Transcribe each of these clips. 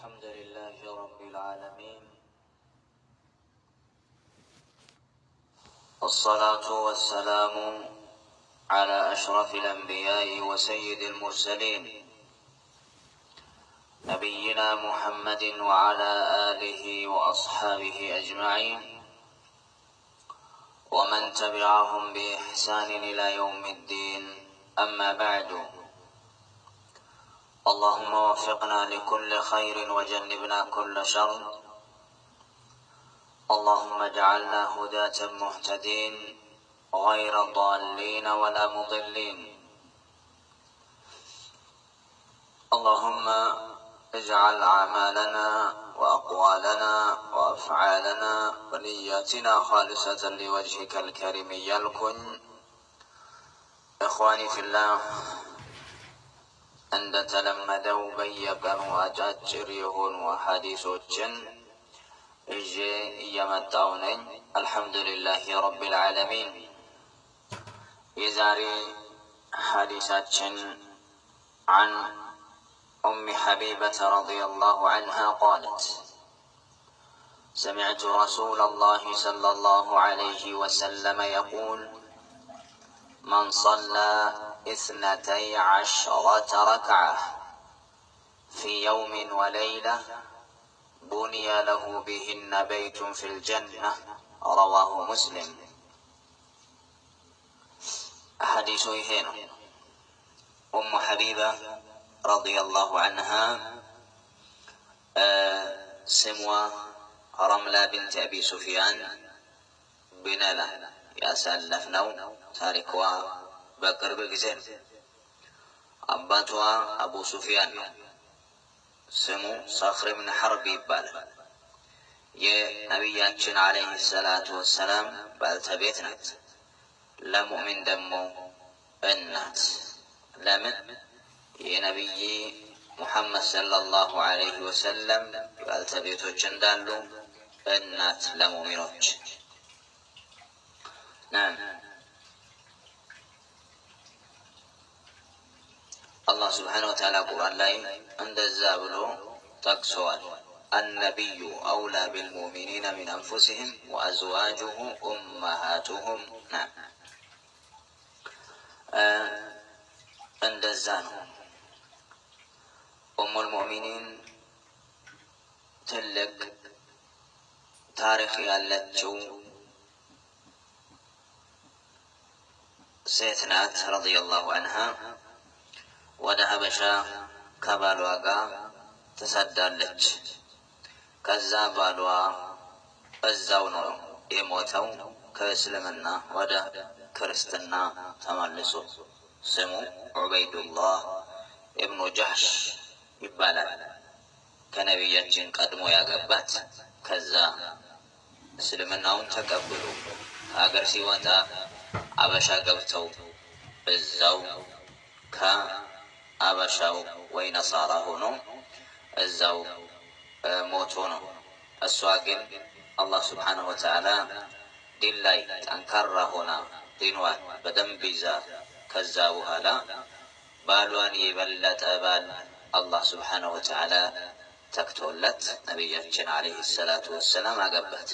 الحمد لله رب العالمين، والصلاة والسلام على أشرف الأنبياء وسيد المرسلين، نبينا محمد وعلى آله وأصحابه أجمعين، ومن تبعهم بإحسان إلى يوم الدين. أما بعد، اللهم وفقنا لكل خير وجنبنا كل شر. اللهم اجعلنا هداة مهتدين غير ضالين ولا مضلين. اللهم اجعل أعمالنا وأقوالنا وأفعالنا ونياتنا خالصة لوجهك الكريم يلكن. إخواني في الله، እንደተለመደው በየቀኑ አጫጭር የሆኑ ሐዲሶችን ይዤ እየመጣው ነኝ። አልሐምዱሊላህ ረቢል ዓለሚን። የዛሬ ሐዲሳችን عن أم حبيبة رضي الله عنها قالت: سمعت رسول الله صلى الله عليه وسلم يقول: من صلى 12 ركعة في يوم وليلة بني له بهن بيت في الجنة. رواه مسلم. حديث هنا أم حبيبة رضي الله عنها سموى رملة بنت أبي سفيان بنلا ያሳለፍነው ታሪኳ በቅርብ ጊዜ ነው። አባቷ አቡ ሱፊያን ነው። ስሙ ሰኽር ብን ሐርብ ይባላል። የነቢያችን ዓለይሂ ሰላቱ ወሰላም ባልተቤት ናት። ለሙእሚን ደግሞ እናት። ለምን? የነቢይ ሙሐመድ ሰለላሁ ዐለይሂ ወሰለም ባልተቤቶች እንዳሉ እናት ለሙእሚኖች። ናም አላህ ስብሓነሁ ወተዓላ ቁርአን ላይ እንደዛ ብሎ ጠቅሰዋል። አልነቢዩ አውላ ቢልሙእሚኒነ ሚን አንፉሲሂም ወአዝዋጁሁ ኡመሃቱሁም። ናም እንደዛ ነው። ኡሙል ሙእሚኒን ትልቅ ታሪክ ያለችው ሴት ናት። ረዲየላሁ አንሃ ወደ ሀበሻ ከባሏ ጋር ተሰዳለች። ከዛ ባሏ እዛው ነው የሞተው፣ ከእስልምና ወደ ክርስትና ተመልሶ። ስሙ ዑበይዱላህ ኢብኑ ጃሕሽ ይባላል። ከነቢያችን ቀድሞ ያገባት፣ ከዛ እስልምናውን ተቀብሎ ከሀገር ሲወጣ አበሻ ገብተው እዛው ከአበሻው ወይ ነሳራ ሆኖ እዛው ሞቶ ነው። እሷ ግን አላህ ስብሓነሁ ወተዓላ ዲን ላይ ጠንካራ ሆና ዲኗን በደንብ ይዛ ከዛ በኋላ ባሏን የበለጠ ባል አላህ ስብሓነሁ ወተዓላ ተክቶለት ነቢያችን ዓለይሂ ሰላቱ ወሰላም አገባት።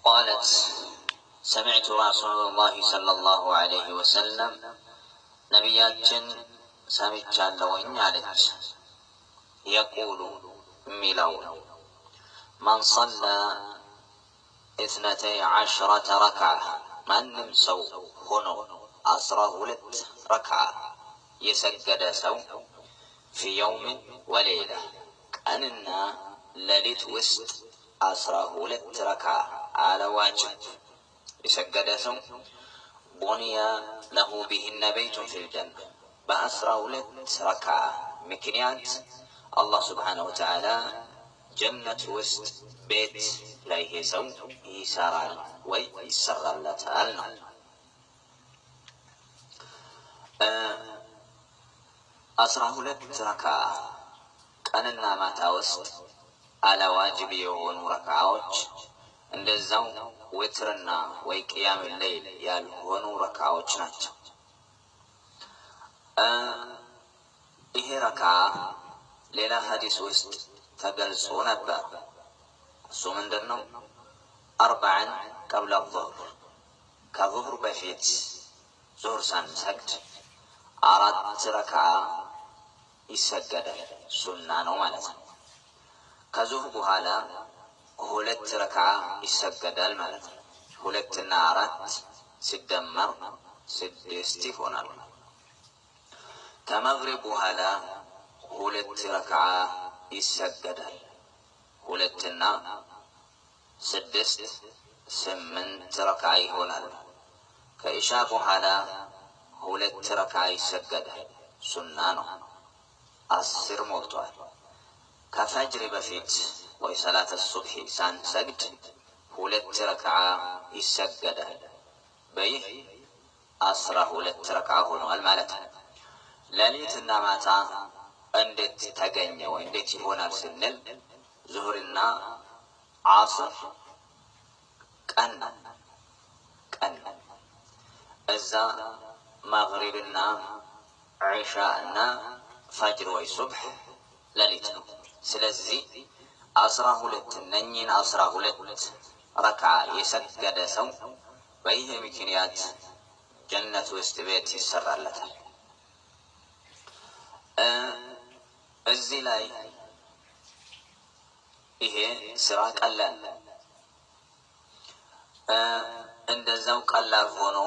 قالت: سمعت رسول الله صلى الله عليه وسلم ነቢያችን ሰምቻለሁኝ አለች። የቁሉ የሚለው መን ሰላ 12 ረክዓ፣ ማንም ሰው ሆኖ 12 ረክዓ የሰገደ ሰው ፊ የውምን ወሌይላ፣ ቀንና ሌሊት ውስጥ 12 ረክዓ አለ ዋጅብ የሰገደ ሰው ቡንያ ለሁ ቢህነ በይቱን ፊል ጀና፣ በ12 ረክዓ ምክንያት አላህ ስብሓነሁ ወተዓላ ጀነት ውስጥ ቤት ለይሄ ሰው ይሰራል ወይ ይሰራለታል ነው። 12 ረክዓ ቀንና ማታ ውስጥ አለ ዋጅብ የሆኑ ረክዓዎች፣ እንደዛው ዊትርና ወይ ቅያም ሌይል ያልሆኑ ረክዓዎች ናቸው። ይሄ ይሄ ረክዓ ሌላ ሐዲስ ውስጥ ተገልጾ ነበር። እሱ ምንድን ነው? 4 قبل الظهر፣ ከዙሁር በፊት ዙሁር ሳንሰግድ 4 ረክዓ ይሰገዳል። ሱና ነው ማለት ነው። ከዙሁር በኋላ 2 ረክዓ ይሰገዳል ማለት ነው። 2 እና 4 ሲደመር 6 ይሆናል። ከመግሪብ በኋላ 2 ረክዓ ይሰገዳል። 2 እና 6 8 ረክዓ ይሆናል። ከኢሻ በኋላ 2 ረክዓ ይሰገዳል። ሱና ነው። 10 ሞልቷል። ከፈጅር በፊት ወይ ሰላተ ሱብሒ ሳንሰግድ 2 ረክዓ ይሰገዳል። በይህ 12 ረክዓ ሆኗል ማለት ነው። ሌሊትና ማታ እንዴት ተገኘ ወይ እንዴት ይሆናል ስንል ዙሁርና ዓስር ቀን ነው ቀን ነው። እዛ መግሪብና ዒሻ እና ፈጅር ወይ ሱብሕ ሌሊት ነው። ስለዚህ 12 እነኝህን 12 ረክዓ የሰገደ ሰው በይህ ምክንያት ጀነት ውስጥ ቤት ይሰራለታል። እዚህ ላይ ይሄ ስራ ቀላል እንደዛው ቀላል ሆኖ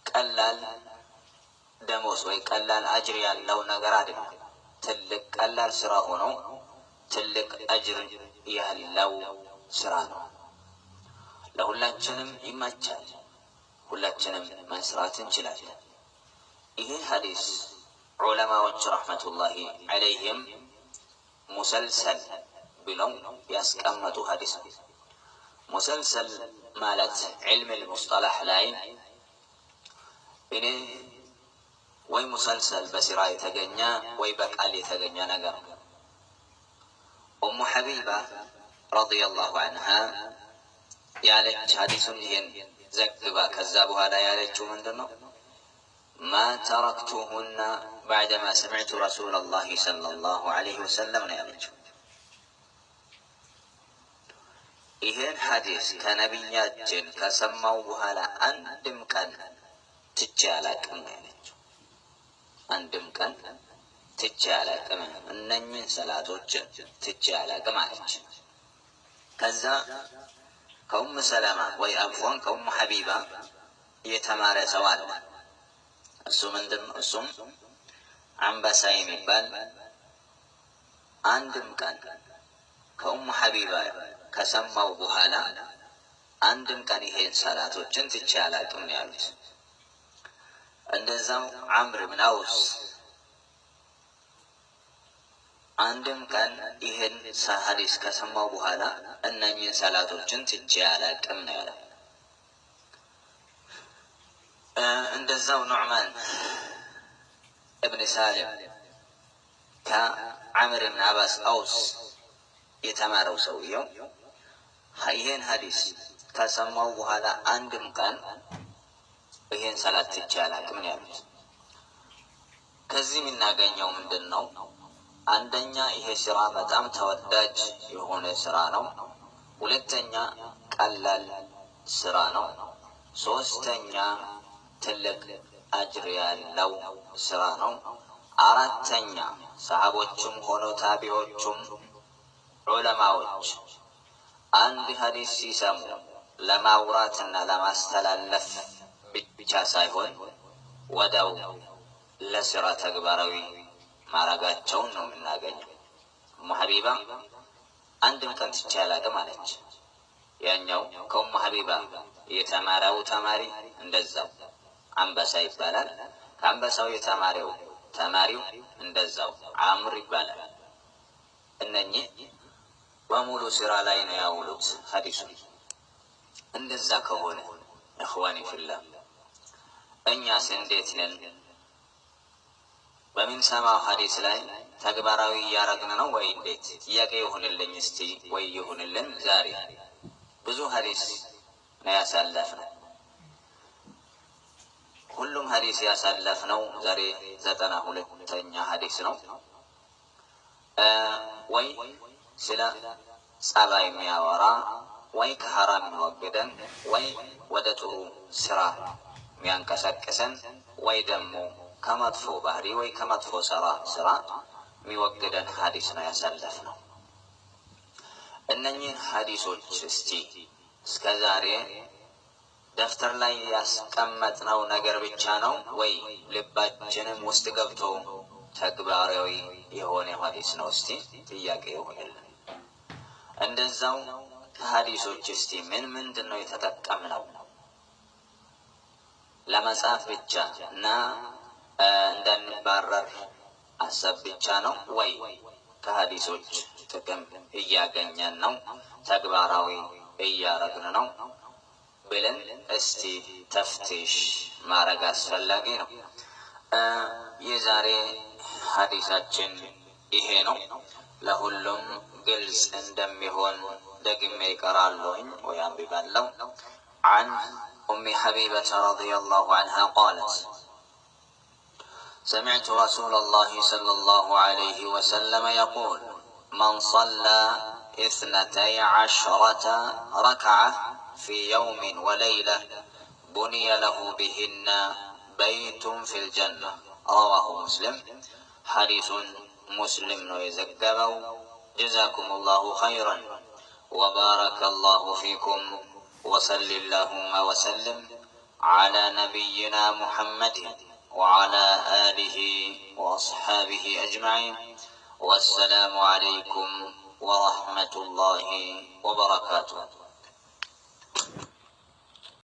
ቀላል ደሞዝ ወይ ቀላል አጅር ያለው ነገር አይደለም። ትልቅ ቀላል ስራ ሆኖ ትልቅ አጅር ያለው ስራ ነው። ለሁላችንም ይመቻል። ሁላችንም መስራት እንችላለን። ይሄ ሐዲስ ዑለማዎች ረሕመቱላሂ ዐለይሂም ሙሰልሰል ብለው ያስቀመጡ ሐዲስ ነው። ሙሰልሰል ማለት ዒልም አልሙስጠላህ ላይ እኔ ወይ ሙሰልሰል በስራ የተገኘ ወይ በቃል የተገኘ ነገር ነው። ኡሙ ሐቢባ ረዲየላሁ ዐንሃ ያለች ሐዲሱን ይሄን ዘግባ ከዛ በኋላ ያለችው ምንድን ነው? ማ ተረክቱሁና ባዕደማ ሰሚዕቱ ረሱለላሂ ሰለላሁ ዐለይሂ ወሰለም ነው ያለችው። ይሄን ሐዲስ ከነቢያችን ከሰማው በኋላ አንድም ቀን ትቼ አላቅም ነው ያለችው። አንድም ቀን ትቼ አላቅም፣ እነኝህን ሰላቶችን ትቼ አላቅም አለች። ከዛ ከኡም ሰለማ ወይ አፍዋን ከኡም ሐቢባ የተማረ ሰው አለ። እሱ ምንድን ነው? እሱም አንበሳ የሚባል አንድም ቀን ከኡም ሐቢባ ከሰማው በኋላ አንድም ቀን ይሄን ሰላቶችን ትቼ አላቅም ነው ያሉት። እንደዛው ዓምር ብን አውስ አንድም ቀን ይሄን ሐዲስ ከሰማው በኋላ እነኝህን ሰላቶችን ትቼ አላቅም ነው ያለው። እንደዛው ኑዕማን እብን ሳሊም ከዓምር ብን አባስ አውስ የተማረው ሰውየው ይሄን ሐዲስ ከሰማው በኋላ አንድም ቀን ይሄን ሰላት ትቼ አላቅም ነው ያሉት። ከዚህ የምናገኘው ምንድን ነው? አንደኛ ይሄ ስራ በጣም ተወዳጅ የሆነ ስራ ነው። ሁለተኛ ቀላል ስራ ነው። ሶስተኛ ትልቅ አጅር ያለው ስራ ነው። አራተኛ ሰሃቦቹም ሆኖ ታቢዎቹም ዑለማዎች አንድ ሐዲስ ሲሰሙ ለማውራትና ለማስተላለፍ ብቻ ሳይሆን ወዲያው ለስራ ተግባራዊ ማድረጋቸውን ነው የምናገኘው። ኡሙ ሐቢባ አንድም ቀን ትቼ አላቅም አለች። ያኛው ከኡሙ ሐቢባ የተማረው ተማሪ እንደዛው አንበሳ ይባላል። ከአንበሳው የተማረው ተማሪው እንደዛው አምር ይባላል። እነኚህ በሙሉ ስራ ላይ ነው ያውሉት ሐዲሱ። እንደዛ ከሆነ እኽዋኒ ፊላህ እኛስ እንዴት ነን? በምንሰማው ሐዲስ ላይ ተግባራዊ እያረግን ነው ወይ እንዴት? ጥያቄ ይሁንልኝ እስቲ ወይ ይሁንልን። ዛሬ ብዙ ሐዲስ ነው ያሳለፍነው። ሁሉም ሐዲስ ያሳለፍነው ዛሬ 92ኛ ሐዲስ ነው። ወይ ስለ ጸባይ የሚያወራ ወይ ከሐራም የሚወግደን ወይ ወደ ጥሩ ስራ የሚያንቀሳቅሰን ወይ ደግሞ ከመጥፎ ባህሪ ወይ ከመጥፎ ስራ የሚወግደን ሐዲስ ነው ያሳለፍነው። እነኚህን ሐዲሶች እስቲ እስከ ዛሬ ደፍተር ላይ ያስቀመጥነው ነገር ብቻ ነው ወይ ልባችንም ውስጥ ገብቶ ተግባራዊ የሆነ ሐዲስ ነው? እስቲ ጥያቄ ይሆንልን። እንደዛው ከሐዲሶች እስቲ ምን ምንድን ነው የተጠቀምነው? ለመጻፍ ብቻ እና እንዳንባረር አሰብ ብቻ ነው ወይ ከሐዲሶች ጥቅም እያገኘን ነው፣ ተግባራዊ እያረግን ነው ብለን እስቲ ተፍቲሽ ማድረግ አስፈላጊ ነው። የዛሬ ሐዲሳችን ይሄ ነው። ለሁሉም ግልጽ እንደሚሆን ደግሜ ይቀራለሁኝ ወይ አንብባለሁ። عن أم حبيبة رضي الله عنها قالت سمعت رسول الله صلى الله عليه وسلم يقول من صلى 12 ركعة في يوم وليلة بني له بهن بيت في الجنة. رواه مسلم. حديث مسلم يزكبه. جزاكم الله خيرا وبارك الله فيكم، وصل اللهم وسلم على نبينا محمد وعلى آله وأصحابه أجمعين. والسلام عليكم ورحمة الله وبركاته.